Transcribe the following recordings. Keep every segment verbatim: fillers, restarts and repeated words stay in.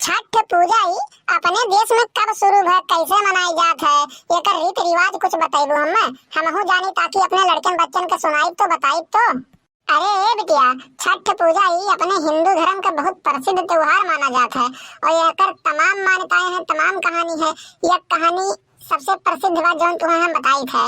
छठ पूजा ई अपने देश में कब शुरू भय, कैसे मनाई जात है, एकर रीत रिवाज कुछ बतैबू हमें, हमहू जानी, ताकि अपने लड़कन बच्चन के सुनाई तो बताई तो। अरे ए बिटिया, छठ पूजा ई अपने हिंदू धर्म का बहुत प्रसिद्ध त्योहार माना जात है और एकर तमाम मान्यताएं हैं, तमाम कहानी है। यह कहानी सबसे प्रसिद्ध बा जौन तुम्हें हम बताई थे।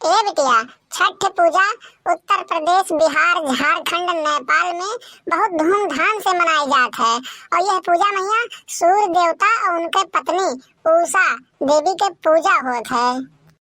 ए बिटिया, छठ पूजा उत्तर प्रदेश, बिहार, झारखंड, नेपाल में बहुत धूमधाम से मनाई जात है और यह पूजा मैया सूर्य देवता और उनके पत्नी उषा देवी के पूजा होत है।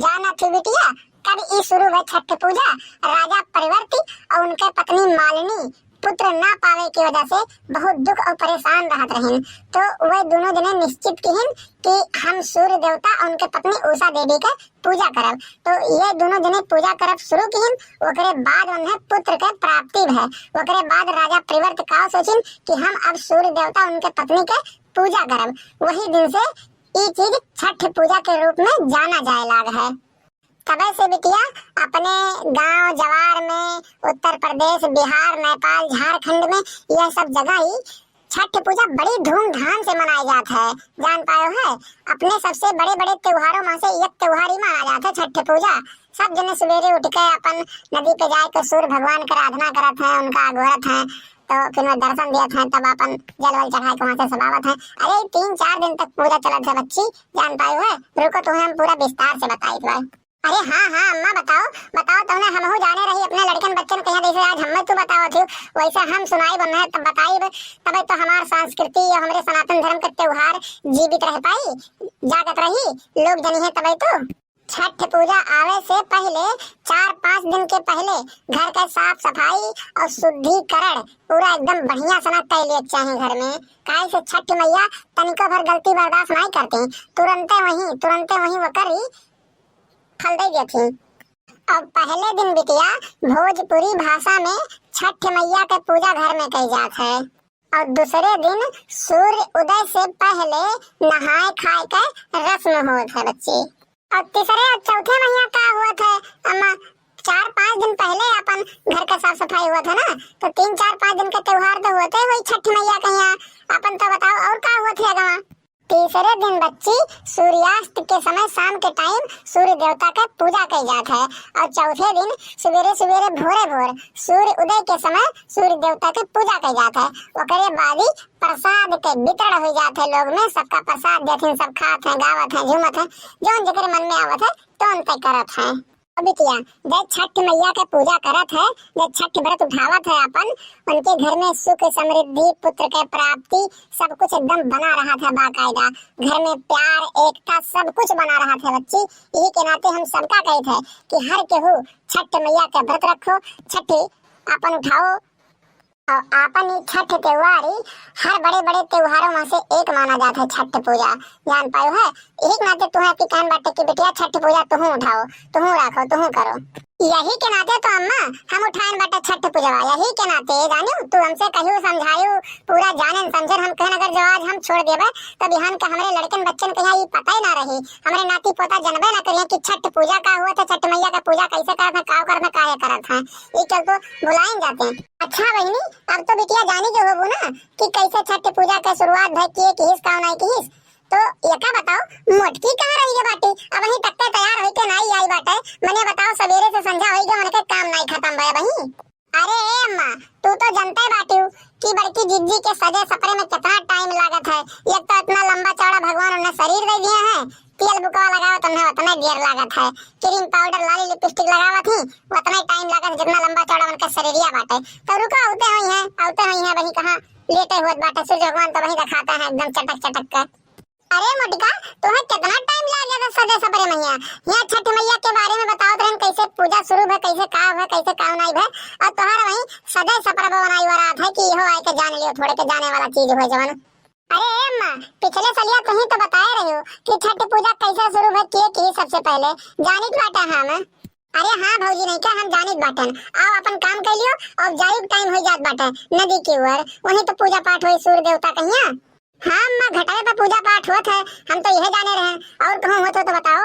जाना थी बिटिया, कब ई शुरू भय छठ पूजा? राजा परिवर्ती और उनके पत्नी मालिनी पुत्र ना पावे की वजह से बहुत दुख और परेशान रहत रहिन। तो वे दोनों जने निश्चित किहिन कि हम सूर्य देवता और उनके पत्नी उषा देवी के पूजा करब। तो ये दोनों जने पूजा करब शुरू किहिन, ओकरे बाद उन्हें पुत्र के प्राप्ति भय। ओकरे बाद राजा परिवर्त का सोचिन कि हम अब सूर्य देवता उनके पत्नी के पूजा करब। वही दिन से ई चीज छठ पूजा के रूप में जाना जाए लाग है। तबे से बिटिया अपने गांव जवार में, उत्तर प्रदेश, बिहार, नेपाल, झारखंड में यह सब जगह ही छठ पूजा बड़ी धूमधाम से मनाई जात है। जान पायो है, अपने सबसे बड़े बड़े त्योहारों में से एक त्योहार ही माना जात है छठ पूजा। सब जने सवेरे उठ के अपन नदी पे जाए के सूर्य भगवान के आराधना करत हैं, उनका अगोरत हैं, तो फिर वह दर्शन दियत हैं, तब अपन जल वल चढ़ा के वहाँ से सब आवत हैं। अरे तीन चार दिन तक पूजा चलत है बच्ची, जान पायो है। रुको, तुम्हें हम पूरा विस्तार से बताई। अरे हाँ हाँ अम्मा, बताओ बताओ, तौने हमहू जाने रही अपने लड़कन बच्चन के यहाँ, जैसे आज हमें तू बतावत हो वैसे हम सुनाई बन है, तब बताई, तबे तो हमार संस्कृति और हमरे सनातन धर्म के त्योहार जीवित रह पाई, जागत रही, लोग जनी है तबे तो। छठ पूजा आवे से पहले चार पाँच दिन के पहले घर के साफ सफाई और शुद्धिकरण पूरा एकदम बढ़िया से ना कई लिए चाहे घर में, काहे से छठ मैया तनिको भर गलती बर्दाश्त नहीं करती, तुरंते वहीं तुरंते वहीं वो करी फल दे देती। अब पहले दिन बिटिया भोजपुरी भाषा में छठ मैया के पूजा घर में कई जात है और दूसरे दिन सूर्य उदय से पहले नहाए खाए के रस्म होत है बच्ची। और तीसरे और चौथे मैया का होत है अम्मा? चार पाँच दिन पहले अपन घर का साफ सफाई होत है ना, तो तीन चार पाँच दिन का त्योहार तो होते हुए छठ मैया के यहाँ। अपन तो बताओ और का होत है गवा? तीसरे दिन बच्ची सूर्यास्त के समय शाम के टाइम सूर्य देवता के पूजा कई जात है और चौथे दिन सवेरे सवेरे भोरे भोर सूर्य उदय के समय सूर्य देवता के पूजा कई जात है। ओकरे बाद ही प्रसाद के वितरण हो जात है लोग में, सबका प्रसाद देथिन, सब खात हैं, गावत हैं, झूमत हैं, जौन जेकरे मन में आवत है तौन तय करत हैं। अब बिटिया, जे छठ मैया के पूजा करत है, जे छठ व्रत उठावत है अपन, उनके घर में सुख समृद्धि पुत्र के प्राप्ति सब कुछ एकदम बना रहत है बाकायदा। घर में प्यार एकता सब कुछ बना रहत है बच्ची। यही के नाते हम सबका कहत है कि हर केहू छठ मैया के व्रत रखो, छठ अपन उठाओ। और आपन ई छठ त्योहार ही हर बड़े बड़े त्योहारों में से एक माना जात है छठ पूजा, जान पायो है। यही के नाते तुहे की कहन बाटे कि बिटिया छठ पूजा तुहू उठाओ, तुहू राखो, तुहू करो। यही के नाते तो अम्मा हम उठाएन बाटे छठ पूजवा, यही के नाते जानियो तू हमसे कहियो समझायो, पूरा जानेन समझेन हम कहन, अगर जो आज हम छोड़ देबे तो बिहान के हमरे लड़कन बच्चन के यहाँ ई पता ही ना रही, हमरे नाती पोता जनबे ना करिए कि छठ पूजा का हुआ था, छठ मैया का पूजा कैसे करत है, का करत है, काहे करत है, ई चल तो भुलाइन जाते हैं। अच्छा बहिनी, अब तो बिटिया जानी के होबू ना कि कैसे छठ पूजा के शुरुआत भय किए किहिस, का नाई किहिस। तो एका बताओ, मोटकी कहाँ रही गे बाटी? अबहीं तक के तैयार होई के नाई आई बाटे। मने बताओ, सवेरे से संझा होई गे, उनके काम नाई खत्म भय बही। अरे ए अम्मा, तू तो जनते बाटिउ कि बड़की जिज्जी के सजे सपरे में कितना टाइम लागत है। एक तो इतना लंबा चौड़ा भगवान उन्हें शरीर दे दिए हैं, तेल बुकवा लगावत उन्हें उतना देर लागत है, क्रीम पाउडर लाली लिपस्टिक लगावत ही उतना टाइम लागत है जितना लंबा चौड़ा उनका शरीरिया बाटे। तो रुको, आउते हुई हैं, आउते हुई हैं, वही कहाँ लेटे हुए बाटे, सूर्य भगवान तो वही दिखाते हैं एकदम चटक चटक के। अरे मोटका, तुम्हें कितना टाइम लाग गया था सजे सपरे मैया? यहाँ छठ मैया के बारे में बताओ तो कैसे पूजा शुरू भय, कैसे का भय, कैसे का नाई भय, और तुम्हारा वही सजे सपरे बनाई हुआ रात है कि इहो आए के जान लियो, थोड़े के जाने वाला चीज हो जवन। अरे ए अम्मा, पिछले सलिया तुही तो बताए रहे हो कि छठ पूजा कैसे शुरू भय, किए की सबसे पहले जानित बाटा हम। अरे हाँ भौजी, नहीं क्या हम जानित बाटन। आओ अपन काम कर लियो, और जाई टाइम हो जात बाटे नदी की ओर, वहीं तो पूजा पाठ होई सूर्य देवता कहिया। हाँ अम्मा, घटवे पे पूजा पाठ होत है, हम तो यह जाने रहे, और कहूँ होत हो तो बताओ।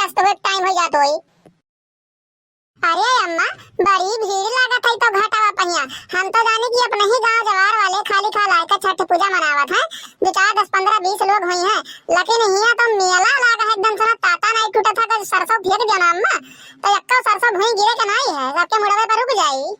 आज तो एक टाइम हो जात होई। अरे अम्मा, बड़ी भीड़ लागत है तो घाटावा पहिया। हम तो जानी कि अपने ही गांव जवार वाले खाली खा लाए के छठ पूजा मनावत हैं। दो चार, दस, पन्द्रह, बीस लोग हुई हैं, लेकिन हियां तो मेला लागा है एकदम से ना, ताता नहीं टूटा था कि सरसों फेंक दिया ना अम्मा, तो एक्को सरसों भुई गिरे के नहीं है, सबके मुड़वे पर रुक जाई।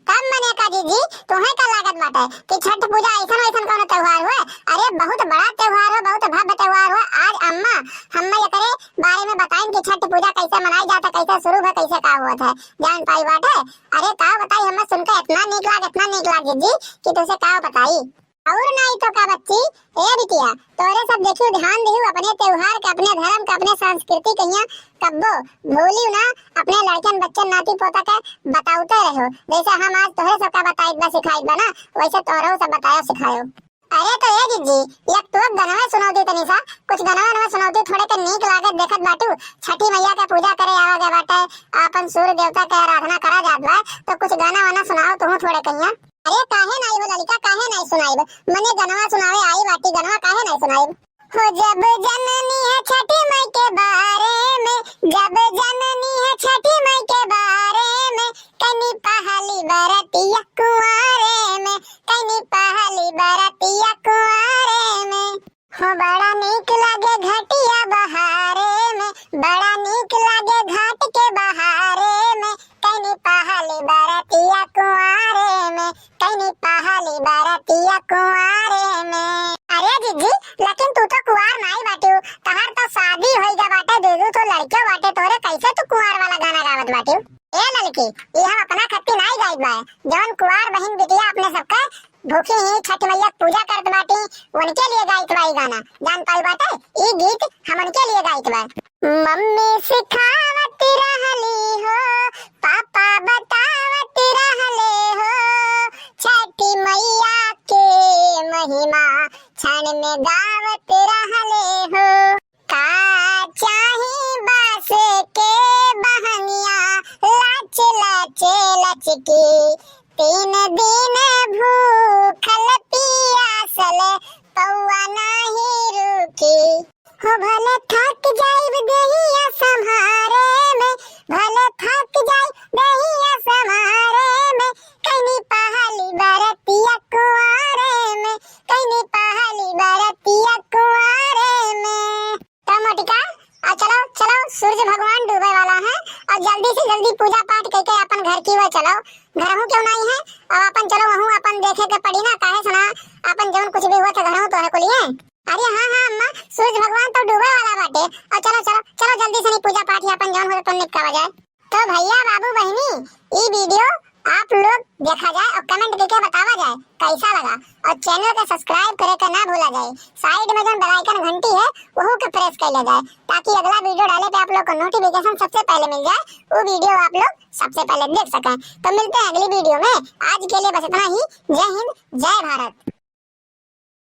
तब मने का जीजी, तुहे का लागत बाटे कि छठ पूजा ऐसन वैसन कौनो त्योहार हुए? अरे बहुत बड़ा त्योहार हो, बहुत भव्य त्योहार हो। आज अम्मा हम्मे एकरे बारे में बताइन कि छठ पूजा कैसे मनाई जात है, कैसे शुरू है, कैसे का होत है, जान पाई बाटे। अरे का बताई, हम्मे सुन के इतना नीक लाग, इतना नीक लाग जीजी कि तुसे का बताई। और नहीं तो का बच्ची, ए बिटिया, तोरे सब देखियो, ध्यान दियो अपने त्योहार के, अपने धर्म के, अपने संस्कृति के हियां कब्बो भूलियो ना, अपने लड़कन, बच्चन, नाती पोता के बतावते रहो। जैसे हम आज तोहरे सबका बताइत बा, सिखाइत बा ना, वैसे तोहरो सब बतायो, सिखायो। अरे तो ए जीजी, एक तो गनवा सुनावती तनी सा, कुछ गनवा नवा सुनावती, थोड़े के नीक लागत देखत बाटू, छठी मैया के पूजा करे आवा गए बाटे, आपन सूर्य देवता के आराधना करा जात बा, तो कुछ गाना वाना सुनाओ तुहू थोड़े कहिया। अरे काहे नाई हो ललिका, काहे नाई सुनाइब? मने गनवा सुनावे आई बाटी, गनवा काहे नाई सुनाइब? हो जब जननी है छठी माई के बारे में, जब जननी है छठी माई के बारे में, कनी पहली बरतिया कुंवारे में, कनी पहली बरतिया कुंवारे में। हो बड़ा नीक लागे घटिया बहारे में, बड़ा नीक लागे घाट के बहारे में, कनी पहली बरतिया कुंवारे में, कनी पहली बरतिया कुंवारे में। अरे जीजी, लेकिन तू तो कुंवार नाई बाटियो, तहार तो शादी होई गा बाटे, दू दू तो लड़कियों बाटे, तोरे कैसे तू कुंवार वाला गाना गावत बाटियो? ए ललकी, ये हम अपना खत्ती नाई गाइत बा, जौन कुंवार बहिन बिटिया अपने सबका भूखी ही छठ मैया के पूजा करत बाटी, उनके लिए गाइत बा ई गाना। जान पाई बाटे, ई गीत हम उनके लिए गाइत बा। मम्मी सिखावत रहली हो, पापा बतावत रहले हो, छठी मैया के महिमा क्षण में गावत रहले हो। का चाही बांस के बहंगिया, लच लच लचकी, तीन दिन भूखल पियासल, पौआ नाही रुकी। हो भले थक जाइब देहिया सम्हारे में, भले थक जाइब देहिया सम्हारे में, कनी पहली बरतिया कुंवारे में, कनी पहली बरतिया कुंवारे में। तो मोटिका, आ चलो, चलो, सूरज भगवान डूबे वाला है, और जल्दी से जल्दी पूजा पाठ करके अपन घर की ओर चलो। घरहू क्यों नहीं है, अब अपन चलो वहू अपन देखे के पड़ी ना, काहे से ना अपन जौन कुछ भी हुआ था घरहू तोहरे को लिए। अरे हाँ, हाँ अम्मा, सूरज भगवान तो डूबे वाला बाटे, और चलो, चलो, चलो जल्दी से नहीं पूजा पाठ ही अपन जौन हो तो निपटावा जाए। तो भैया, बाबू, बहिनी, ई video आप लोग देखा जाए और comment करके बतावा जाए कैसा लगा, और channel का subscribe करे का ना भूला जाए। Side में जौन bell icon घंटी है, वहू के press कर लिया जाए, ताकि अगला video डाले पे आप लोग को notification सबसे पहले मिल जाए, वो video आप लोग सबसे पहले देख सकें। तो मिलते हैं अगली video में, आज के लिए बस इतना ही। जय हिंद, जय भारत।